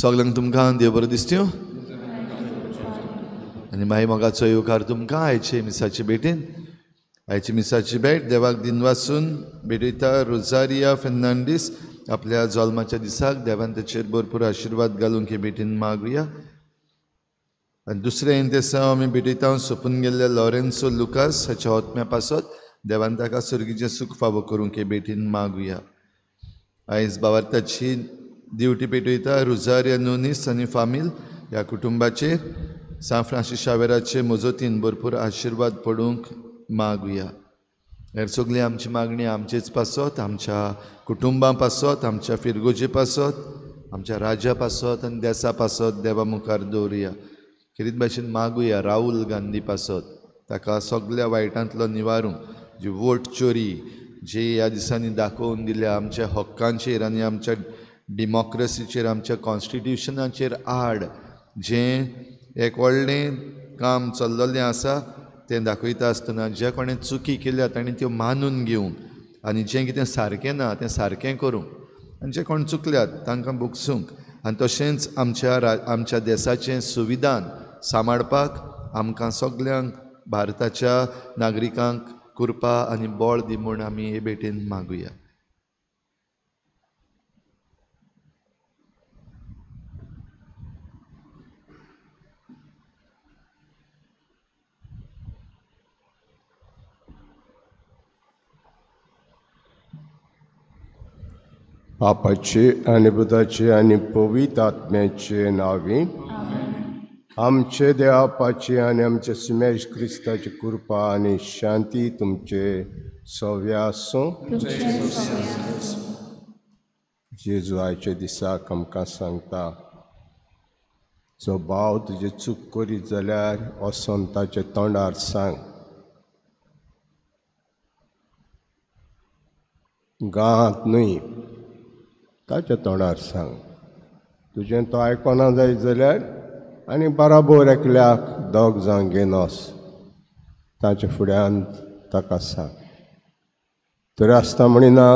सगळ्यांक तुमकां देव बरें दिसत्यो आनी मागीर मोगाचो येवकार तुमकां आयचे मिसाचे भेटेन. आयची मिसाची भेट देवाक दिनवासून भेटयता रोजारिया फेर्नांडीस आपल्या जल्माच्या दिसाक देवान ताचेर भरपूर आशिर्वाद घालूंक हे भेटीन मागुया. आनी दुसरें इंतेसांव आमी भेटयता सोंपून गेल्ल्या लॉरेन्सो लुकास हाच्या आत्म्या पासत देवान ताका सर्गीचें सूख फावो करूंक हे भेटीन मागुया. आयज बावार्थाची दिवटी पेटयता रोजारिया नुनीस आनी फामील ह्या कुटुंबाचेर सांत फ्रांसीस शावेराचे मजतीन भरपूर आशिर्वाद पडूंक मागुया. हेर सगळी आमची मागणी आमचेच पासत, आमच्या कुटुंबां पासत, आमच्या फिरगोजे पासत, आमच्या राज्या पासत आनी देसा पासत देवा मुखार दवरुया. खेरीत भाशेन मागुया राहुल गांधी पासत, ताका सगळ्या वायटांतलो निवारूंक, जी वोट चोरी जी ह्या दिसांनी दाखोवन दिल्या आमच्या हक्कांचेर आनी आमच्या डेमोक्रेसीचेर, आमच्या कॉन्स्टिट्युशनाचेर आड जें एक व्हडलें काम चल्ललें आसा तें दाखयता आसतना जे कोणें चुकी केल्या तांणी त्यो मानून घेवंक आनी जें कितें सारकें ना तें सारकें करूंक आनी जे कोण चुकल्यात तांकां भोगसूंक आनी तशेंच आमच्या देसाचें संविधान सांबाळपाक आमकां सगल्यांक भारताच्या नागरिकांक कृपा आनी बळ दी म्हूण आमी हे भेटेन मागुया. बापाचे आनी पुताचे आनी पवित्र आत्म्याचे नांवी आमचे देवापाचे आनी आमचे सुमेश क्रिस्ताची कृपा आनी शांती तुमचे सव्या आसूं. जेजू आयच्या दिसाक आमकां सांगता, जो भाव तुजे चूक करीत जाल्यार वचोन ताच्या तोंडार सांग, गांत न्हय ताच्या तोंडार सांग. तुजें तो आयकना जायत जाल्यार आनी बराबर एकल्याक दोग जावन घेवन वच, ताच्या फुड्यान ताका सांग. तरी आसता म्हणिना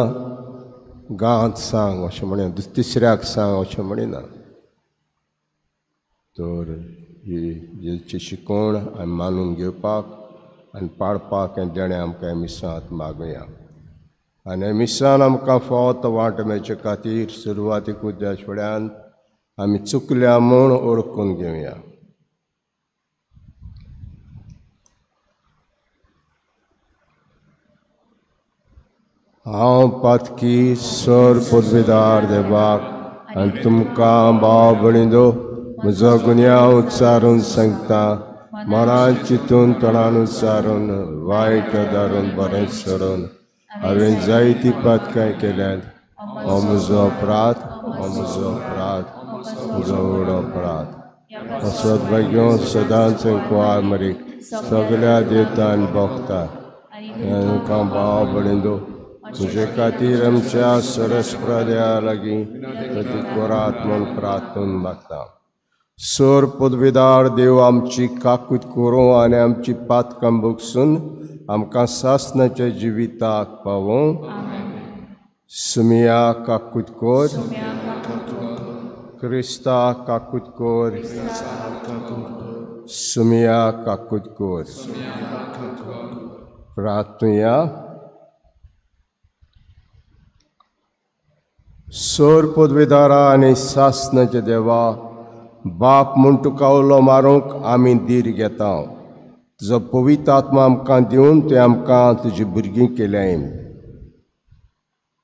गांत सांग अशें म्हणिना, तिसऱ्याक सांग अशें म्हणिना. तर ही जेची शिकवण आमी मानून घेवपाक आनी पाळपाक हें देणें आमकां मिसांत मागुया. आनी मिसान आमकां फावो तो वांटो मेळचे खातीर सुरवातीक उद्देश फुड्यान आमी चुकल्या म्हूण ओळखून घेवया. हांव पातकी सर पदवीदार देवाक आनी तुमकां भाव भयणींनो म्हजो गुन्यांव उच्चारून सांगता, मनान चिंतून तोंडान उच्चारून वायट धरून बरें सोडून हांवें जायती पातकां केल्यात. हो म्हजो अपराध, हो म्हजो अपराध, म्हजो व्हड अपराध. असोच भाग्यो सदांच कुवार मरी सगळ्या देवतान भोगता. तुमकां भाव भयणींनो तुजे खातीर आमच्या सरस्परा देवा लागीं प्रती कोरात म्हूण प्रार्थून मागता. सर पदवीदार देव आमची काकूत करूं आनी आमची पातकां भोगसून आमकां सासणाच्या जिविताक पावों. सुमिया काकूत कोर, क्रिस्ता काकूत कोर, सुमिया काकुतकोर। प्रार्थुया। सोर पदवेदारा आनी सासनाचे देवा, बाप म्हूण तुका उलो मारूंक आमी धीर घेता। तुजो पवित्र आत्मा आमकां दिवन तुवें आमकां तुजी भुरगीं केल्याय।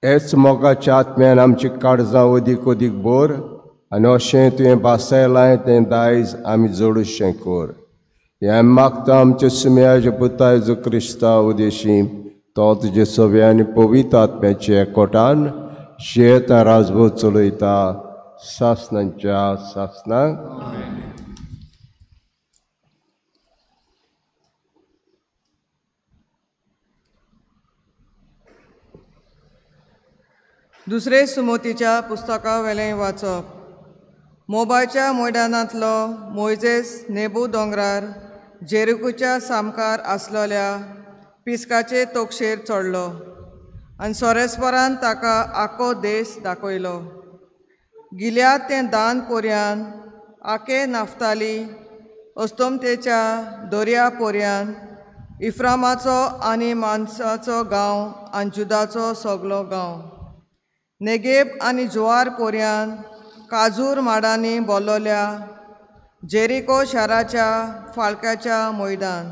हेच मोगाच्या आत्म्यान आमची काळजां अदीक अदीक भर आनी अशें तुवें भासायलां तें दायज आमी जोडूशें कर। हें मागता आमच्या सुम्याच्या पुता जेजू क्रिस्ता उदेशी, तो तुजे सवे आनी पवित्र आत्म्याचे एकवटान शेत राजभोव चलयता सासनांच्या सासनाक। दुसरे सुमतीच्या पुस्तका वेलें वाचप। मोबायच्या मैदानांतलो मोयजेस नेबू दोंगरार जेरिकोच्या सामकार आसलेल्या पिस्काचे तोक्षेर चडलो आनी सोरेस्परान ताका आखो देश दाखयलो। गिल्याद तें दान पोरयान, आके नाफ्ताली अस्तमतेच्या दर्या पोरयान, इफ्रामाचो आनी मानसाचो गांव आनी जुदाचो सगलो गांव, नेगेब आनी ज्वार पोरयान काजूर माडांनी बोल्लोल्या जेरिको शाराच्या फाळक्याच्या मैदान।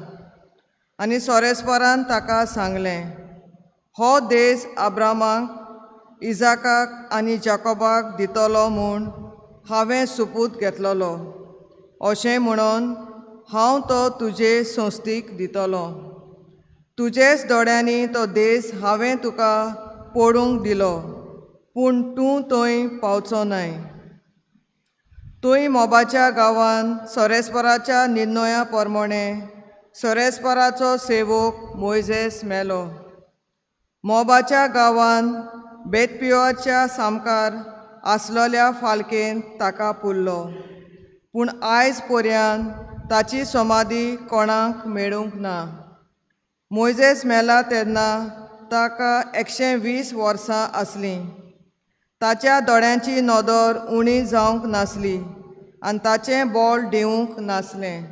आनी सोरेस्परान ताका सांगलें, हो देश अब्रामाक, इजाकाक आनी जाकोबाक दितलो म्हूण हांवें सुपूत घेतलेलो, अशें म्हणून हांव तो तुजे संस्थीक दितलो। तुजेच दोळ्यांनी तो देश हांवें तुका पडूंक दिलो, पूण तूं थंय पावचो न्हय। थंय मोबाच्या गांवान सोरेस्पराच्या निर्णया प्रमाणे सोरेस्पराचो सेवक मोयजेस मेलो। मोबाच्या गांवान बेतपियोच्या सामकार आसलेल्या फालकेन ताका पुरलो, पूण आयज पर्यंत ताची समाधी कोणाक मेळूंक ना। मोयजेस मेला तेन्ना ताका 120 वर्सां आसलीं। ताच्या दोळ्यांची नदर उणी जावंक नासली आनी ताचें बोल देवूंक नासलें।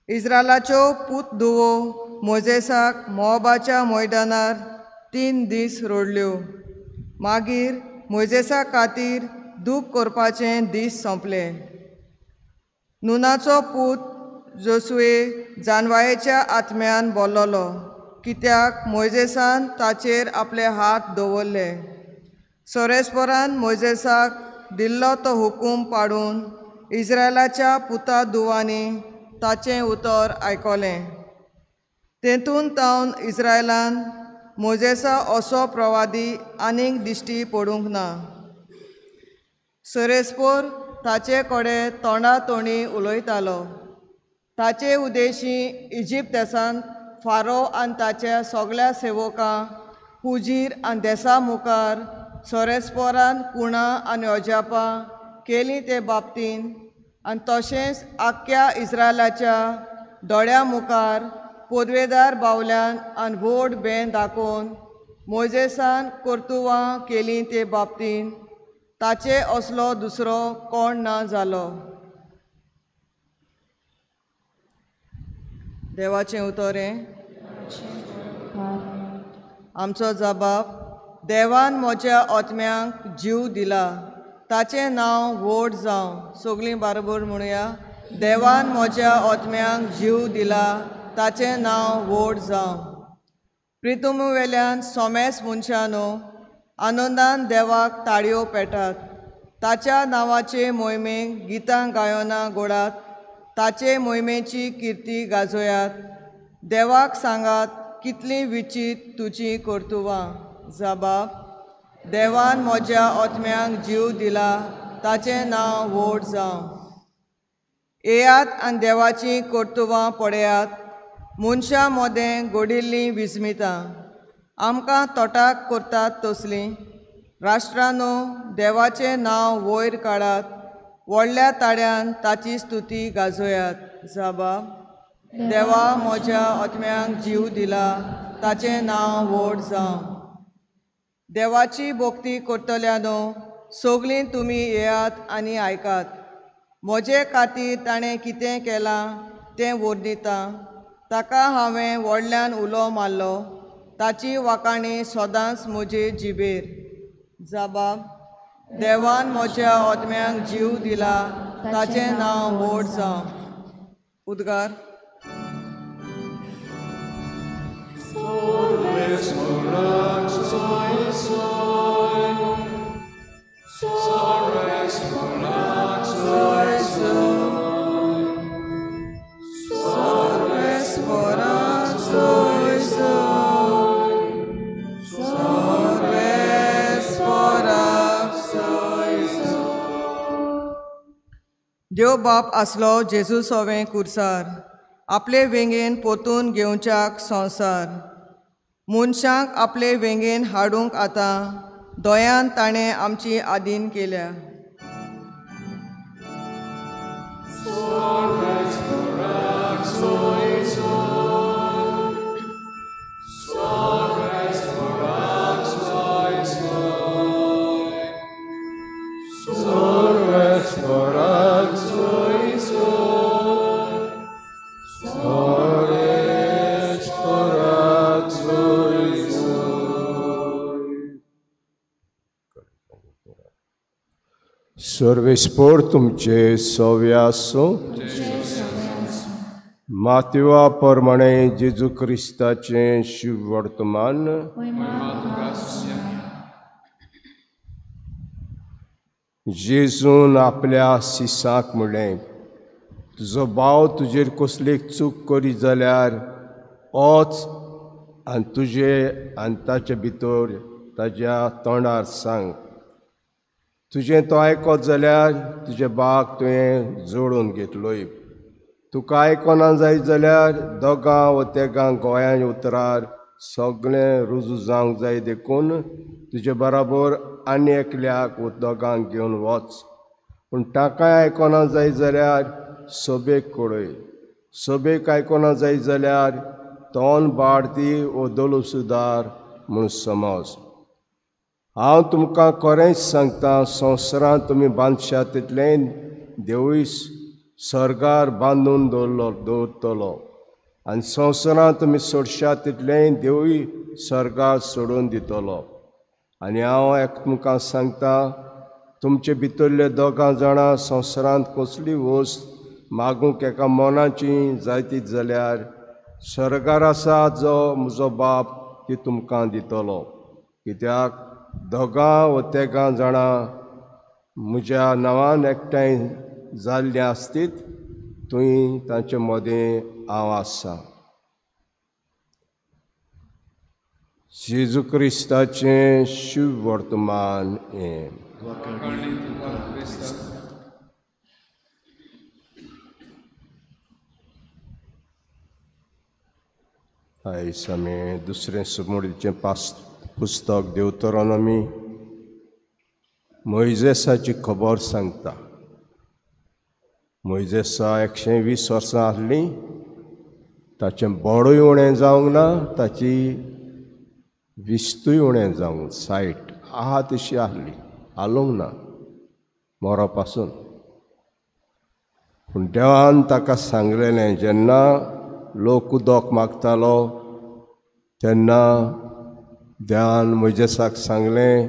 इस्रायलाच्यो पूत धुवो मोयजेसाक मोबाच्या मैदानार 3 दीस रडल्यो। मागीर मोयजेसा खातीर दूख करपाचे दीस सोंपले। नुनाचो पूत जोसुए जानवायेच्या आत्म्यान बोल्लोलो, कित्याक मोयजेसान ताचेर आपले हात दवरले। सोरेस्परान मोयजेसाक दिल्लो तो हुकूम पाडून इस्रायलाच्या पुता दुवांनी ताचें उतर आयकलें। तेतून तावन इस्रायलान मोयजेसा असो प्रवादी आनीक दिश्टी पडूंक ना। सोरेस्पोर ताचे कडेन तोंडा तोंडी उलयतालो। ताचे उदेशी इजिप्त देशांत फारो आनी ताच्या सगळ्या सेवकां हुजीर आनी देसा मुखार सोरेस्पोरान कुणां आनी अजापां केलीं ते बाबतीन आनी तशेंच आख्ख्या इस्रायलाच्या दोळ्यां मुखार पदवेदार बावल्यान आनी व्हड बें दाखोवन मोयजेसान कर्तुवां केलीं ते बाबतीन ताचे असलो दुसरो कोण ना जालो। देवाचें उतर हें। आमचो जबाब, देवान म्हज्या आत्म्यांक जीव दिला, ताचें नांव व्हड जावं। सगळीं बारोबर म्हणुया, देवान म्हज्या आत्म्यांक जीव दिला, ताचें नांव व्हड जावं। प्रितुमू वेल्यान सोमेस मनशानो आनंदान देवाक ताळयो पेटात, ताच्या नांवाचे मोहिमेक गितां गायनां गोडात, ताचे मोहिमेची किर्ती गाजोयात। देवाक सांगात कितलीं विचीत तुजी कर्तुवां। जबाब, देवान म्हज्या आत्म्यांक जीव दिला, ताचें नांव व्हड जावं। येयात आनी देवाचीं कर्तुवां पळयात, मनशां मदें घडिल्लीं विस्मितां आमकां तोटाक करतात तसलीं। राष्ट्रांनो देवाचें नांव वयर काडात, व्हडल्या ताळ्यान ताची स्तुती गाजोयात। जबाब, देवा म्हज्या आत्म्यांक जीव दिला, ताचें नांव व्हड जावं। देवाची भक्ती करतल्यानो सगळीं तुमी येयात आनी आयकात, म्हजे खातीर ताणें कितें केलां तें वर्णिता. ताका हांवें व्हडल्यान उलो मारलो, ताची वाखाणी सदांच म्हजे जिबेर. जबाब. देवान म्हज्या आत्म्यांक जीव दिला, ताचें नांव व्हड जावं. उद्गार. देव बाप आसलो जेजू सोवें कुर्सार, आपले वेंगेन पोतून घेवच्याक संवसार. मनशांक आपले वेंगेन हाडूंक आतां दयान ताणें आमची आदीन केल्या. सर्वेस्पोर तुमचे सव्य आसूं. मातेवा प्रमाणे जेजू क्रिस्ताचें शुभ वर्तमान. जेजून आपल्या शिसाक म्हणलें, तुजो भाव तुजेर कसली चूक करी जाल्यार वच आनी तुजे आनी ताचे भितर ताज्या तोंडार सांग. तुजें तो आयकत जाल्यार तुजें बाग तुवें जोडून घेतलोय. तुका आयकना जायत जाल्यार दोगां वा तेगां गोंयान उतरार सगळें रुजू जावंक जाय देखून तुजे बराबर आनी एकल्याक वा दोगांक घेवन वच. पूण ताकाय आयकना जायत जाल्यार सोबेक कळय. सोबेक आयकना जायत जाल्यार तोंड बाडती वो दलू सुदार म्हूण समज. हांव तुमकां खरेंच सांगता, संवसारांत तुमी बांदशात तितलें देवूय सर्गार बांदून दवरतलो आनी संवसारांत तुमी सोडशात तितलें देवूय सर्गार सोडून दितलो. आनी हांव एक तुमकां सांगता, तुमचे भितरले दोगां जाणां संवसारांत कसली वस्त मागूंक एका मनाची जायतीत जाल्यार सर्गार आसा जो म्हजो बाप ती तुमकां दितलो. कित्याक दोगां वा तेगां जाणां म्हज्या नांवान एकठांय जाल्लीं आसतीत थंय तांचे मदें हांव आसा. जेजू क्रिस्ताचें शुभ वर्तमान हें. आयज आमी दुसरें सुमोडीचें पुस्तक देवतरोनोमी मोयजेसाची खबर सांगता. मोयजेसा 120 वर्सां आसलीं, ताचें बोडूय उणें जावंक ना, ताची विस्तूय उणें जावंक, सायट आहा तशी आसली, हालूंक ना मोरा पासून. पूण देवान ताका सांगलेलें, जेन्ना लोक उदक मागतालो तेन्ना देवान मोयजेसाक सांगलें,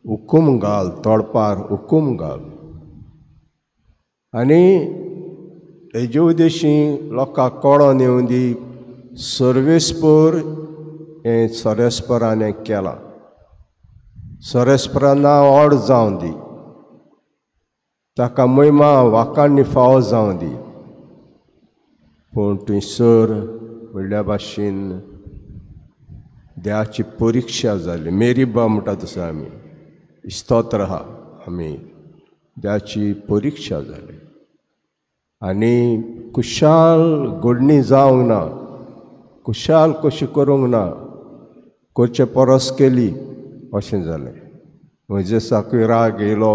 हुकूम घाल, तोडपार हुकूम घाल. आनी हेजे उद्देशी लोकांक कळोन येवं दी, सर्वेस्पोर हें सोरेस्परान हें केलां, सोरेस्परा नांव ऑड जावं दी, ताका महिमा वाखाणणी फावो जावं दी. पूण थंयसर व्हडल्या भाशेन देवाची परिक्षा जाली. मेरीबा म्हणटा तसो आमी स्तोत्र आहा, आमी देवाची परिक्षा जाली आनी कुशाल घडणी जावंक ना, कुशाल कशी करूंक ना, करचे परस केली अशें जालें. मोयजेसाकूय राग येयलो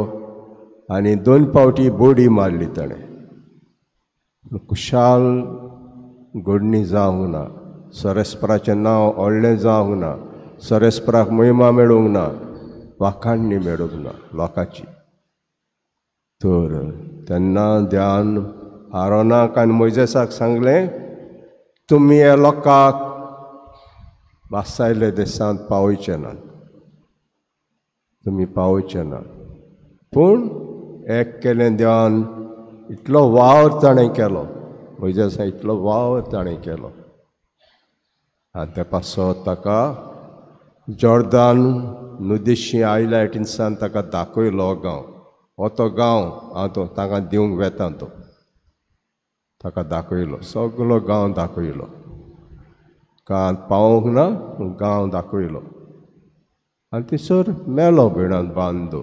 आनी 2 फावटी बोडी मारली ताणें. कुशाल घडणी जावंक ना, सोरेस्पराचें नांव व्हडलें जावंक ना, सोरेस्पराक महिमा मेळूंक ना, वाखाणणी मेळूंक ना लोकांची. तर तेन्ना ध्यान हारोनाक आनी मोयजेसाक सांगलें, तुमी ह्या लोकांक भासायले देशांत पावयचे नात, तुमी पावयचे नात. पूण एक केलें देवान, इतलो वावर ताणें केलो, मोयजेसा इतलो वावर ताणें केलो. आनी ते पासत ताका जॉर्दान नदीशी आयल्या तिनसान ताका दाखयलो गांव, हो तो गांव हांव तो ताका दिवंक वेता, तो ताका दाखयलो, सगलो गांव दाखयलो. गांवांत पावोंक ना पूण गांव दाखयलो. आनी थंयसर मेलो भयणान बांदो.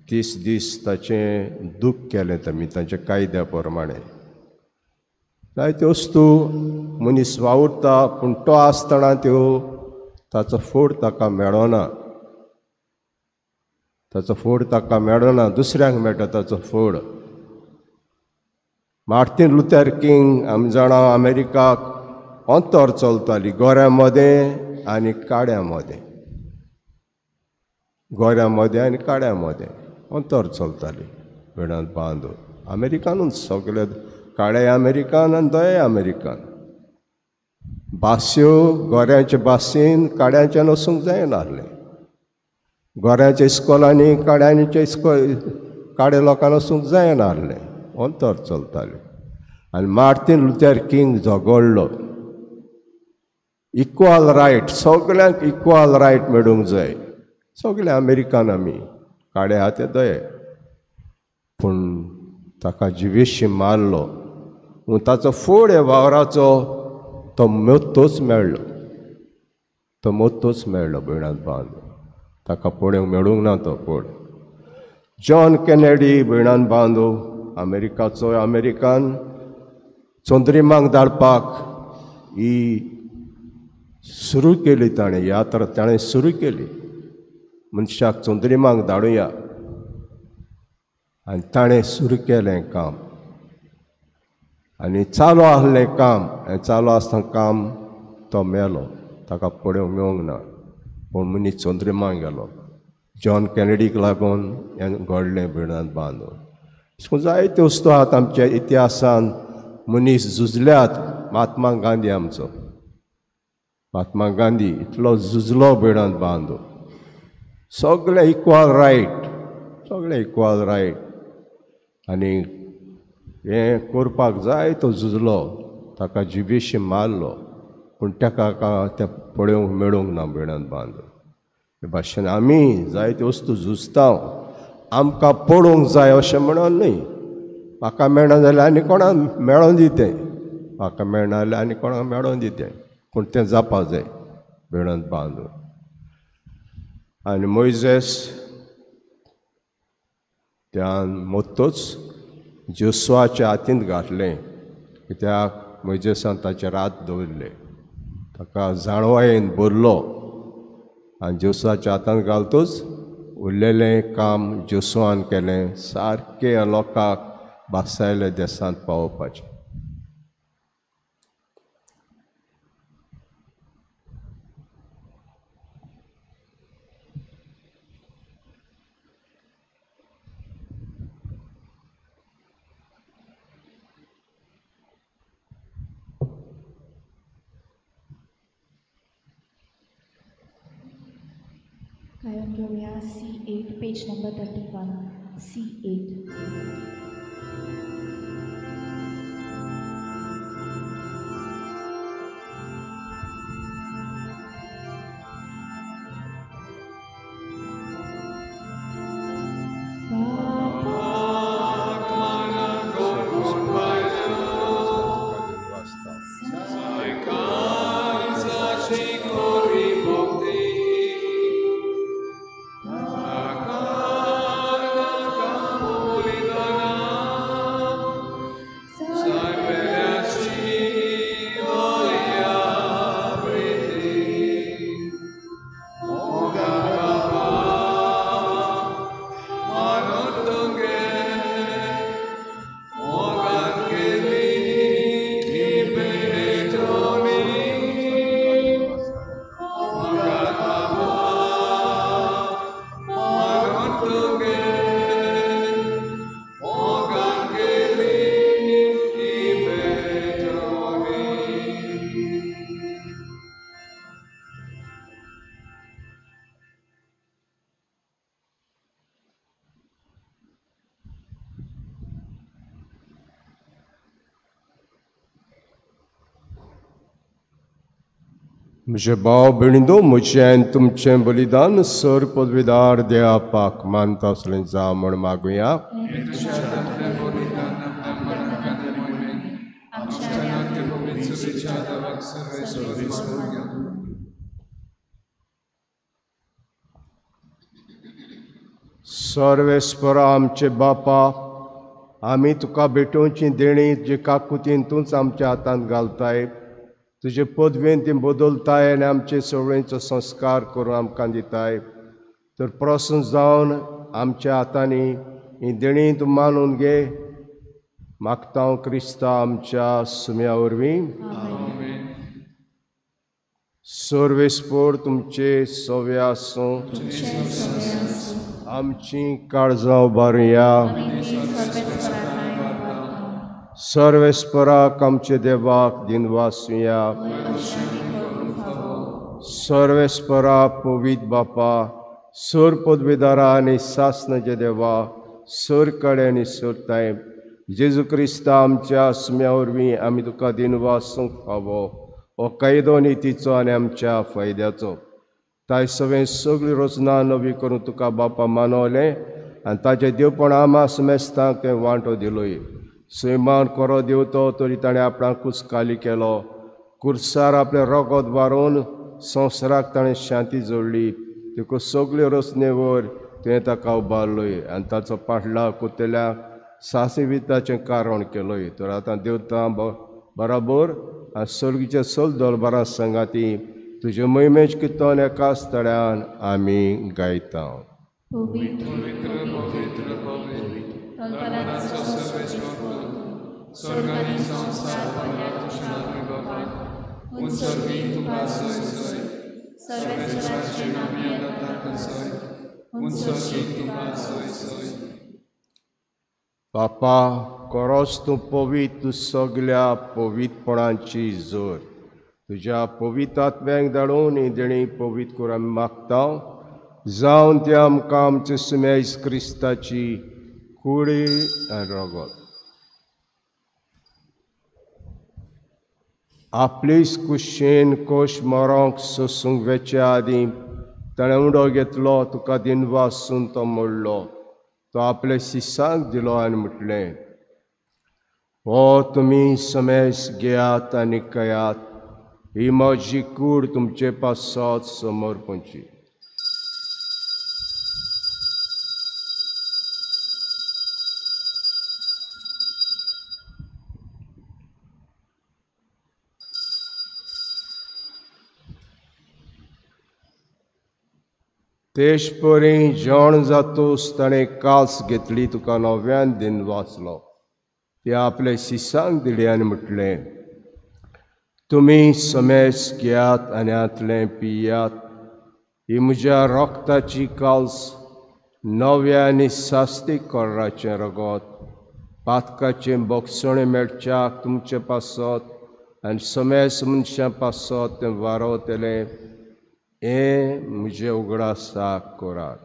30 दीस ताचें दूख केलें तामी तांच्या कायद्या प्रमाणें. जायत्यो वस्तू मनीस वावुरता पूण तो आसतना त्यो ताचो फोड ताका मेळना, ताचो फोड ताका मेळना, दुसऱ्यांक मेळटा ताचो फोड. मार्टीन लुथर किंग आमी जाणा अमेरिकाक अंतर चलताली गोऱ्यां मदें आनी काड्यां मदें, गोऱ्यां मदें आनी काड्यां मदें अंतर चलताली वेणांत बांदून. अमेरिकानूच सगळे काळे अमेरिकन आनी दये अमेरिकन. भास्यो गोऱ्यांचे भाशेन काड्यांच्यान वचूंक जायनासलें. गोऱ्यांच्या इस्कोलांनी काड्यांच्या इस्कोल काडे लोकांक वचूंक जायनासलें, अंतर चलतालें. आनी मार्टीन लुथर किंग झगडलो, इक्वल रायट, सगल्यांक इक्वल रायट मेळूंक जाय, सगळे अमेरिकन आमी काडे आहा ते दये. पूण ताका जिवेशी मारलो, पूण ताचो फोड ह्या वावराचो तो मोत्तोच मेळ्ळो, तो मोत्तोच मेळ्ळो भयणांत बांद, ताका पळोवंक मेळूंक ना तो फोड. जॉन केनेडी भयणान बांदो, अमेरिकाचो अमेरिकन, चंद्रिमाक धाडपाक ही सुरू केली ताणें यात्रा, ताणें सुरू केली मनशाक चंद्रिमाक धाडुया. आनी ताणें सुरू केलें काम, आनी चालू आसलें काम, आनी चालू आसतना काम तो मेलो, ताका पळोवंक मेळूंक ना. पूण मनीस चंद्रिमाक गेलो. जॉन केनेडीक लागून हें घडलें भयणांत बांदून. अशें जायत्यो वस्तू आहात आमच्या इतिहासान मनीस झुजल्यात. महात्मा गांधी आमचो, महात्मा गांधी इतलो झुजलो भयणांत बांदून. सगळे इक्वल रायट, सगळे इक्वल रायट, आनी हें करपाक जाय तो झुजलो, ताका जिबेशी मारलो, पूण ताका तें पळोवंक मेळूंक ना भयणांत बांदून. हे भाशेन आमी जायत्यो वस्तू झुजता, आमकां पळोवंक जाय अशें म्हणून न्हय. म्हाका मेळना जाल्यार आनी कोणाक मेळोन दितें, म्हाका मेळना जाल्यार आनी कोणाक मेळोन दितें, पूण तें जावपा जाय भयणांत बांदून. आनी मोयजेस त्यान मोत्तोच जोशुआच्या हातींत घातलें, कित्याक मोयजेसान ताचेर हात दवरले, ताका जाणवायेन भरलो. आनी जोशुआच्या हातांत घालतूच उरलेलें काम जोशुआन केलें, सारकें लोकांक भासायले देशांत पावोवपाचें. Kayon Gloria, C8, page number 31, C8. Amen. म्हजे भाव भयणींनो, म्हजें आनी तुमचें बलिदान सर पदवीदार देवापाक मानता असलें जावं म्हूण मागुया. सर्वेस्परा आमचे बापा, आमी तुका भेटोवची देणी जे काकुतीन तूंच आमच्या हातांत घालताय, तुजे पदवेन ती बदलताय आनी आमचे सवळेचो संस्कार करून आमकां दिताय. तर प्रसन्न जावन आमच्या हातांनी ही देणी तूं मानून घे. मागता हांव क्रिस्ता आमच्या सुम्या वरवीं. सर्वेस्पोर तुमचे सवे आसूं. आमची काळजां उबारुया. सर्वेस्पराक आमचे देवाक दिनवासुया. सर्वेस्परा पवित्र बापा, सर पदवीदारा आनी सासनाचे देवा, सर कडे आनी सर ताय जेजू क्रिस्ता आमच्या सुम्या वरवीं आमी तुका दिनवासूंक फावो हो कायदो नितीचो आनी आमच्या फायद्याचो. ताय सगळें सगळी रचना नवी करून तुका बापा मानवलें आनी ताचें देवपण आमा समेस्तांक तें वांटो दिलोय. सैमान कोरो देवतो तरी ताणें आपणाकूच खाली केलो. कुर्सार आपलें रगत वारोवन संवसाराक ताणें शांती जोडली. देखून सगल्यो रचने वयर तुवें ताका उबारलोय आनी ताचो पाटलाव कोतल्या सासिविताचें कारण केलोय. तर आतां देवता बराबर आनी सर्गीच्या सल दरबारा संगाती तुजे मोहिमेच किर्तन एकाच तळ्यान आमी गायता. बापा, कोरोस तूं पवित्र, तूं सगल्या पवित्रपणाची जोर. तुज्या पवित्र आत्म्याक धाडून ही देणी पवित्र करून आमी मागता, जावन ते आमकां आमचे सुमेज क्रिस्ताची कुडी आनी रगत. आपलीच कुशेन कोश मरोंक सोसूंक वेच्या आदीं ताणें उडो घेतलो, तुका दिनवासून तो मोडलो. तो आपले शिसांक दिलो आनी म्हटलें, हो तुमी समेज घेयात आनी कयात, ही म्हजी कूड तुमचे पासत समर्पणची. तेश परी जेवण जातूच ताणें कास घेतली, तुका नव्यान दिन वाचलो. ते आपले शिसांक दिली आनी म्हटलें, तुमी समेज घेयात आनी हांतलें पियात, ही म्हज्या रक्ताची काल्स, नव्या आनी सास्तीक कोर्राचें रगत, पातकाचें बोगसणें मेळच्याक तुमचे पासत आनी समेज मनशां पासत तें वारवतलें. हें म्हजें उगडासाक करात.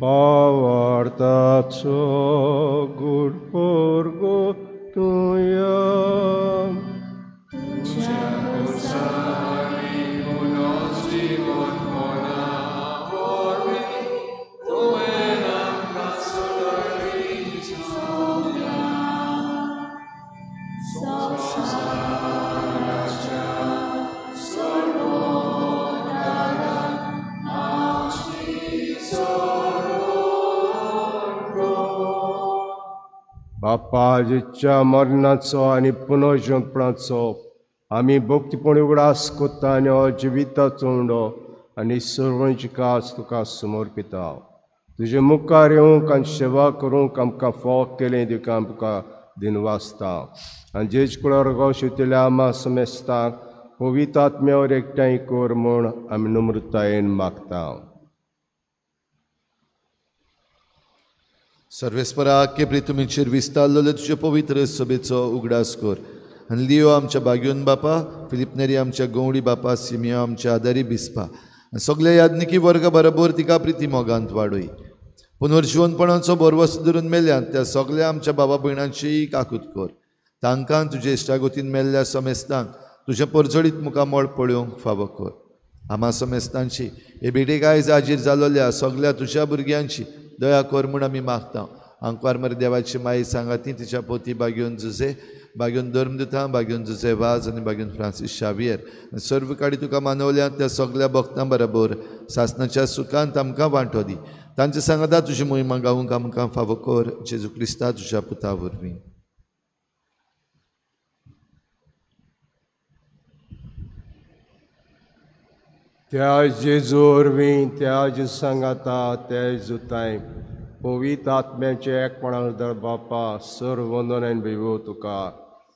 भावार्थाचो गुडपोरगो तुया बापाच्या मरणाचो आनी पुनर्जंपणाचो आमी भक्तीपणी उगडास कोत्ता आनी हो जिविताचो उंडो आनी सर्वांची कास तुका समर्पिता. तुजे मुखार येवंक आनी सेवा करूंक आमकां फोग केलें देखून आमकां दिनवासता. आनी जेज कुळार गो शिवतल्या आमा समेस्ताक पवित्र आत्म्यावर एकठांय कर म्हूण आमी नम्रतायेन मागता. सर्वेस्परा केपरी तुमीचेर विस्तारलेले तुजे पवित्र सभेचो उगडास कर आनी लियो आमच्या बाग्योन बापा, फिलिप नेरी आमच्या गवळी बापा, सिमियो आमच्या आदारी बिस्पा आनी सगल्या याज्ञिकी वर्गा बरोबर तिका प्रिती मोगांत वाडय. पुनर्जिवनपणाचो बरवस धरून मेल्यात त्या सगल्या आमच्या बाबा भयणांची काकूत कर. तांकां तुजे इश्टागोतीन मेल्ल्या समेस्तांक तुजें परजळीत मुखामळ पळोवंक फावो कर. आमा समेस्तांची हे भेटेक आयज हाजीर जालोल्या सगल्या तुज्या भुरग्यांची दया कर म्हूण आमी मागता. आंकवार मरे देवाची माई सांगाती तिच्या पोती बागेवन जुजे, बागेवन धर्मदुतां, बागेवन जुजे वाज आनी बागेवन फ्रांसीस शावियर आनी सर्व काडी तुका मानवल्या त्या सगल्या भक्तां बरोबर सासनाच्या सुखांत आमकां वांटो दी. तांचे सांगाता तुजी मोहिमा गावूंक आमकां फावो कर, जेजू क्रिस्ता तुज्या पुता वरवीं. त्या जेजू वरवीं, त्या जेजू सांगाता, त्या जेजूताय पवित्र आत्म्याचे एकपणान दर बापा सर वंदन आनी भिवो तुका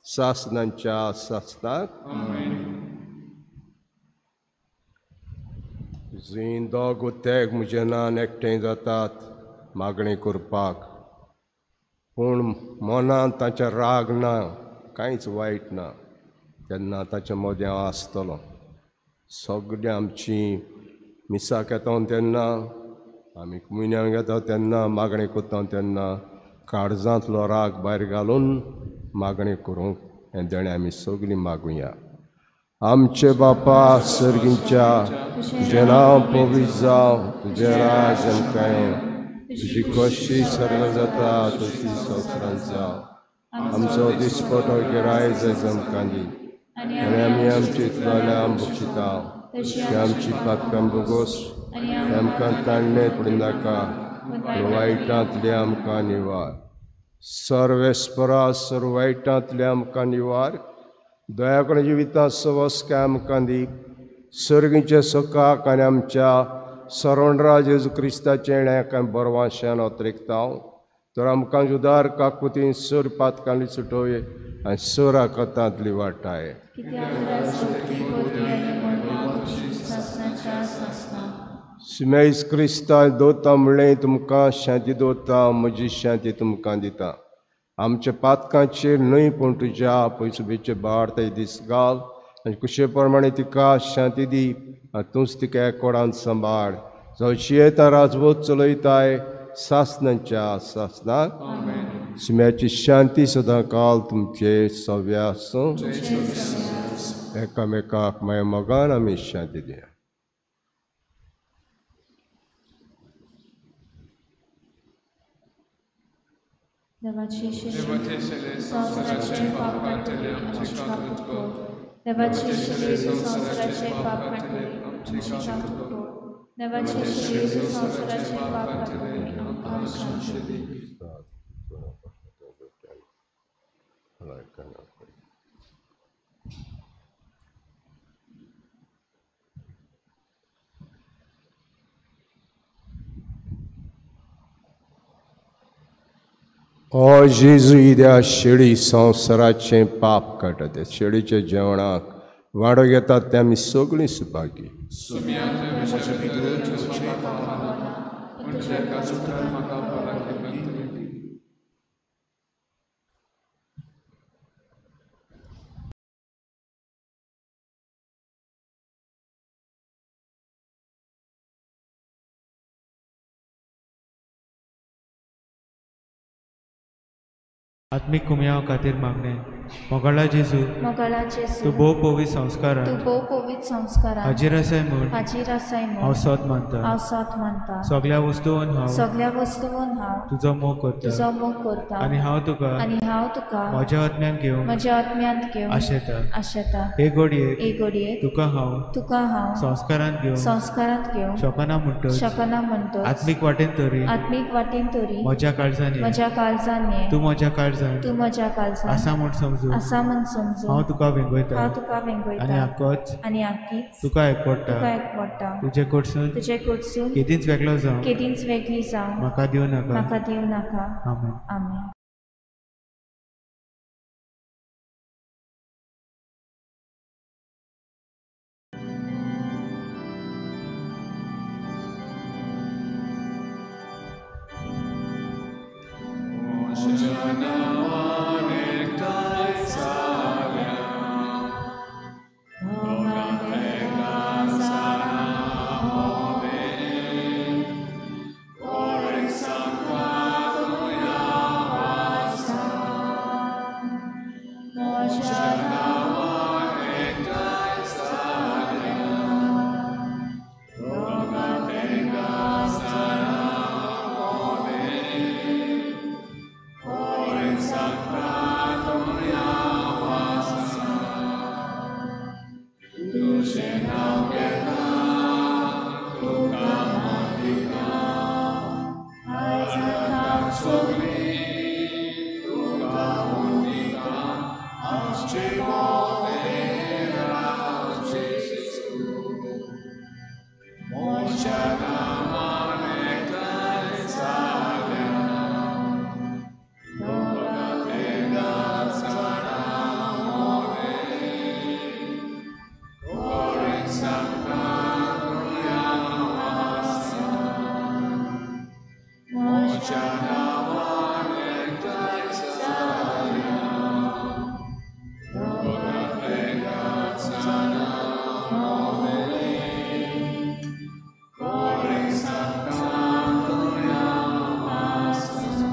सासनांच्या सासनाक. जी दोग तेग म्हज्या नान एकठांय जातात मागणी करपाक, पूण मनांत तांच्या राग ना, कांयच वायट ना, तेन्ना ताच्या मदें हांव आसतलो. सगळीं आमची मिसाक येता तेन्ना, आमी म्हयन्यांक येता तेन्ना, मागणी करता तेन्ना काळजांतलो राग भायर घालून मागणी करूंक हें देणें आमी सगळीं मागुया. आमचे बापा सर्गींच्या, तुजें नांव पवित्र जावं, तुजें राज आमकां येवं, तुजी कशी सर्ग जाता तशी संवसारांत जावं. आमचो दिसपटो गिराय जायज आमकां दी आनी आमी आमची जाल्यार बक्षिता, तशी आमची पातकां भोगोस, आमकां ताणणे पडनाका, वायटांतले आमकां निवार. सर्वेस्परा सर्व वायटांतले आमकां निवार, दया करून जिवितांत सवस्काय आमकां दी. सर्गीच्या सुखाक आनी आमच्या सरणराज जेजू क्रिस्ताचें येण्या बरवांशान अतिरिक्तांव तर आमकां जुदार काकुतीन सर पातकांनी सुटोवये आनी सर आकातांतली वाटाय. सिमेज क्रिस्ता दवरता म्हणलें तुमकां शांती दवरता, म्हजी शांती तुमकां दिता. आमच्या पातकांचेर न्हय पूण तुज्या पयसुबेचे भार ते दीस घाल आनी कुशे प्रमाणे तिका शांती दी आनी तूंच तिका एकोडान सांबाळ. जावची येता राजवत चलयताय सासनाच्या सासनाक. शिम्याची शांती सदां काल तुमचे सव्या आसूं. एकामेकाक माया मोगान आमी शांती दिया. देवाचे शेले संवसाराचे पाप काडटले आमची काकूत कर. देवाचे शेले संवसाराचे पाप काडटले आमची काकूत कर. देवाचे शेले संवसाराचे पाप काडटले आमकां शांती दी. ओ जेजू इद्या शेळी संवसाराचें पाप काडटा, त्या शेळीच्या जेवणाक वाडो घेतात ते आमी सगळीं सुभागी. आत्मीक कुमयाव खातीर मागणें. मोगाळा जेजू, तूं भोव पवित्र संस्कारांत हाजीर आसाय म्हूण हांव सोद मानता. सगल्या वस्तून हांव तुजो मोग करता आनी हांव तुका म्हज्या आत्म्यांत घेवंक आशेता. हे घडयेक तुका हांव संस्कारांत घेवंक शकना म्हणटच आत्मीक वाटेन तरी म्हज्या काळजान ये, तूं म्हज्या काळजान आसा म्हूण समजून हांव तुका वेंगयता आनी आकीच तुका एकवटा. तुजे कडसून केदींच वेगळो जावं म्हाका दिवं नाका. आमेन. आमेन. म्हज्या नांवान एकठांय जाल्या दोगां तेगां जाणां मोदें कोणे सांगता तुया वासान म्हज्या नांवान एकठांय जाल्या दोगां तेगां जाणां मोदें कोणे सांगता तुया वासान तुजें नांव घेता तुका मान दिता आयज सगळीं तुका उलयता आमचे मोदें रावचे जेजू म्हज्या नांवान एकठांय जाल्या दोगां तेगां जाणां मोदें कोणे सांगता तुया वासान म्हज्या नांवान एकठांय जाल्या दोगां तेगां जाणां मोदें कोणे सांगता तुया वासान.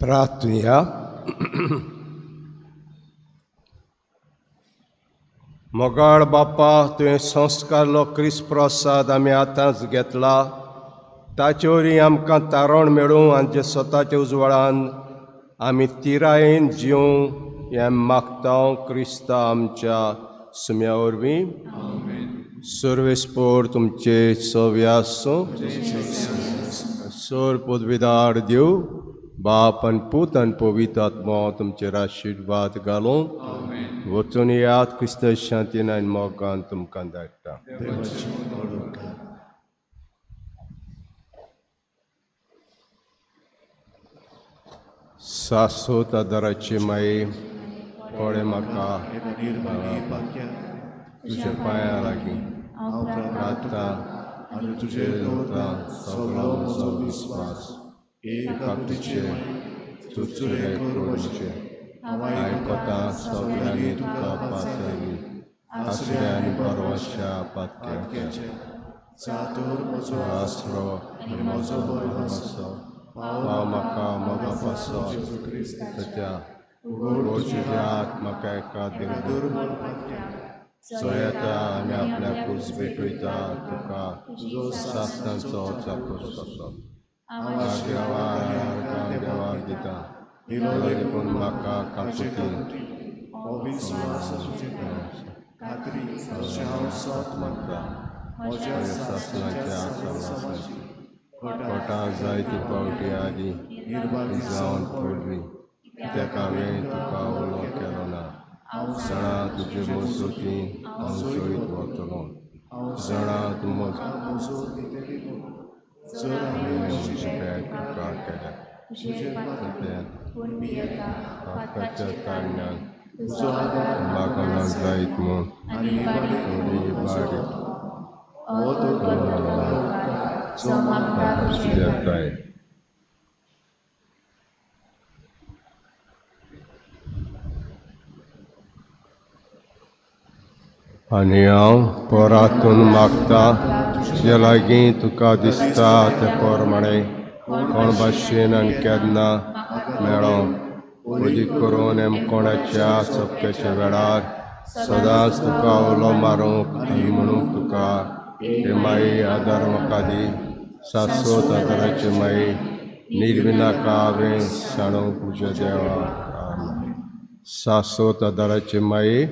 प्रार्थुया. मोगाळ बापा, तुवें संस्कारलो क्रिस्त प्रसाद आमी आतांच घेतला, ताचे वरवीं आमकां तारण मेळूं आनी जे स्वताच्या उजवाडान आमी तिरायेन जिवूं हें मागता क्रिस्ता आमच्या सुम्या वरवीं. सर्वेस्पोर तुमचे सव्य आसूं. सोर पदवीदार देव बाप आनी पूत आनी पवित्र आत्मो तुमचेर आशिर्वाद घालूं. वचून याद क्रिस्त शांतीन आनी मोगान तुमकां धाडटा. सासोत आदाराची माई पळय म्हाका तुज्या पांया लागीं प्रार्थना आनी तुजेर दवरता सगळो म्हजो विस्वास एकाकुतीचे चुरचुरे करून आयकता सगळ्यांनी तुका पाचारी आसऱ्या आनी बरवश्या पातक्याचे जातोर म्हजो आसरो आनी म्हजो बरवसो पाव म्हाका मोगा पासो ताच्या उगड तुज्या हात म्हाका एका दुर्बल चोयता आनी आपल्याकूच भेटयता तुका सासणाचो चाकूस कसो देवा देवाक दिता देखून म्हाका काकुती मानता सासणाच्या कोटा जायती पावटी आदी जावन पडली कित्याक हांवें तुका उलो केलो ना. जाणा तुजे मजगतीं हांव सोयीत वतलो, जाणा तूं म्हजो उपकार केल्या पातकाच्या कारणान मागणा जायत म्हूण थोडी बारीक जाताय. आनी हांव पोरातून मागता तुजे लागीं तुका दिसता ते प्रमाणे कोण भाशेन आनी केन्ना मेळो वदीक करून कोणाच्या चपक्याच्या वेळार सदांच तुका उलो मारूंक आनी म्हणूंक तुका हे माई आदार म्हाका दी सासोत आदाराचे माई निर्विनाका हांवें सांडूंक तुज्या देवा सासोत आदाराचे माई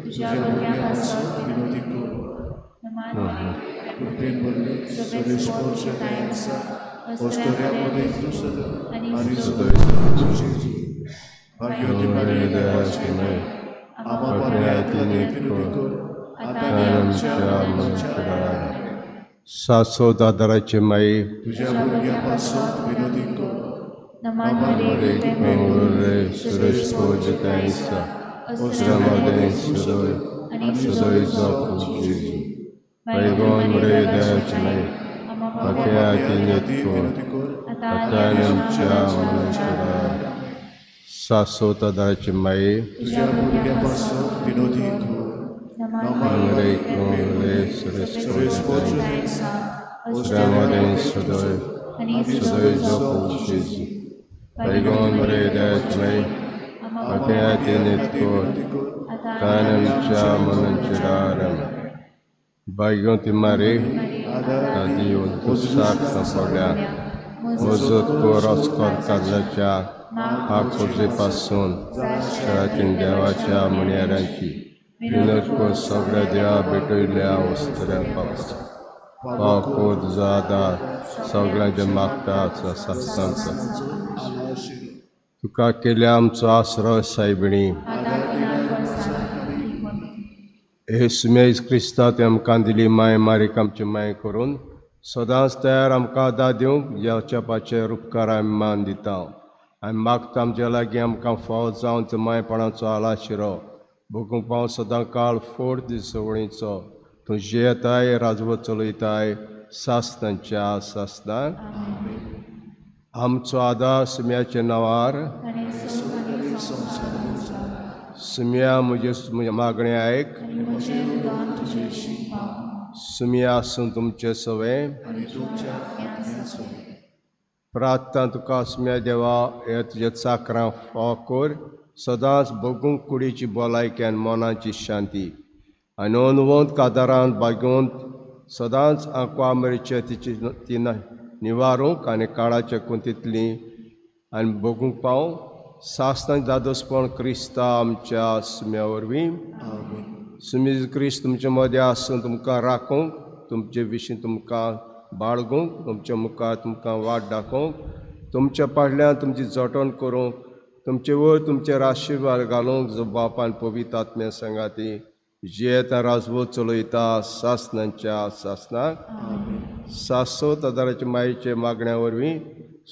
सासोत आदाराचे माई सासोत आदाराचे माई भाग्यवती मारी मजत कर काजाच्या आकुर्जे पासून शाळांतून देवाच्या म्हणयाऱ्यांची विनोद कर सगळ्या देवा भेटयल्या वस्त्र्या बापाचो पाव कर तुजो आदार सगळ्यांचे मागता सासनांचो तुका केल्या आमचो आसरो सायबिणी हे सुमेज क्रिस्ता तुवें आमकां दिली माय मारीक आमची माय करून सदांच तयार आमकां आदार दिवंक देवाच्या पाचे उपकार आमी मान दिता आमी मागता आमच्या लागीं आमकां फावो जावन ते मायपणाचो आलाशिरो भोगूंक पाव सदां काळ फोड दीस सवळीचो तूं जियेताय राजवत चलयताय सासनांच्या सासनाक आमचो आदार सुम्याच्या नांवार सुम्या म्हजें मागणें आयक सुम्या आसूं तुमचें सवें प्रार्थना तुका सुम्या देवा हे तुज्या चाकरां फाव कर सदांच भोगूंक कुडीची भलायकी आनी मनाची शांती आनी अनवंत कादारान बागोवंत सदांच आंकवा मरीचे तिची ती निवारूंक आनी काळाच्या कुंतीतली आनी भोगूंक पावूं सासनां दादोसपण क्रिस्ता आमच्या सुम्या वरवीं सुमी क्रिस्त तुमचे मदें आसून तुमकां राखूंक तुमचे विशीं तुमकां बाळगूंक तुमच्या मुखार तुमकां वाट दाखोवंक तुमच्या फाटल्यान तुमची जटण करूंक तुमचे वयर तुमचेर आशिर्वाद घालूंक जो बापान पवित्र आत्म्या सांगाती जियेता राजवत चलयता सासनांच्या सासनाक सासोत आदाराचे मायेचे मागण्या वरवीं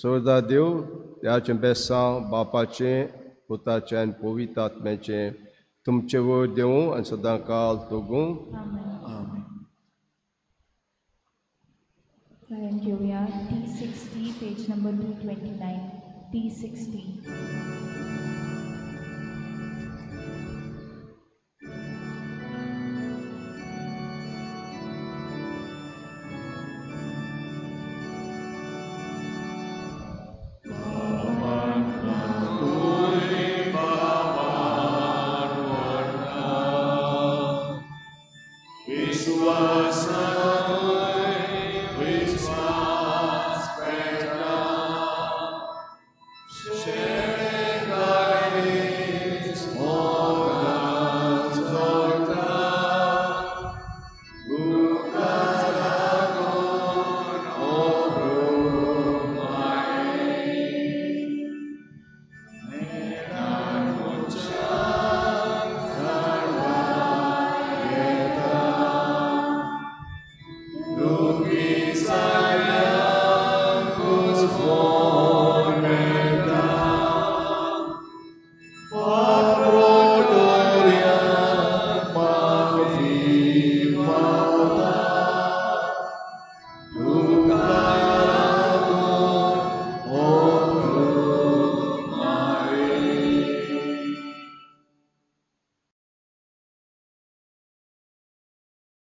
सोदा देव देवाचें बेसांव बापाचें पुताचें आनी पवित्र आत्म्याचें तुमचे वयर देवूं आनी सदां काल तोगूं. घेवया T60 page number 229 T60. Oh.